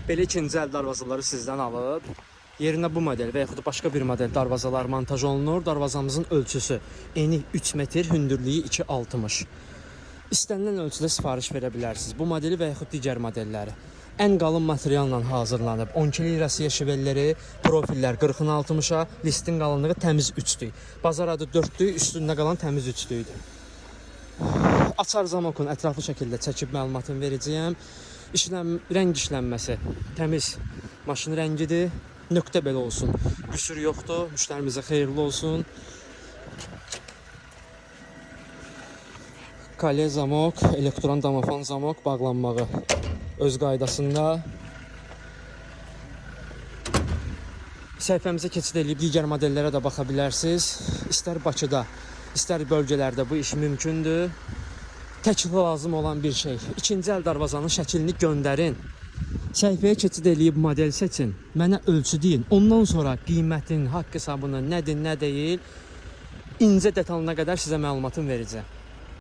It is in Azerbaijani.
Belə ikinci əl darvazaları sizdən alıb, yerinə bu model və yaxud da başqa bir model darvazalar montaj olunur. Darvazamızın ölçüsü eni 3 metr, hündürlüyü 2,60. İstənilən ölçüdə sifariş verə bilərsiniz. Bu modeli və yaxud digər modelləri. Ən qalın materialla hazırlanıb. 12-lik Rusiya şivelleri, profillər 40-ın 60-a, listin qalınlığı təmiz 3-dür. Bazar adı 4-dür, üstündə qalan təmiz 3-dür. Açar zamokun ətraflı şəkildə çəkib məlumatını verəcəyəm. Rəng işlənməsi təmiz maşın rəngidir. Nöqtə belə olsun. Qüsur yoxdur. Müştərimizə xeyirli olsun. Kale zamok, elektron domofon zamok bağlanmağı öz qaydasında. Səhifəmizə keçid eləyib digər modellərə də baxa bilərsiniz. İstər Bakıda, istər bölgələrdə bu iş mümkündür. Tək lazım olan bir şey. İkinci əl darvazanın şəklini göndərin. Səhifəyə keçid eləyib model seçin. Mənə ölçü deyin. Ondan sonra qiymətin, haqq hesabını, nədir, nə deyil, incə detalına qədər sizə məlumatını verəcəm.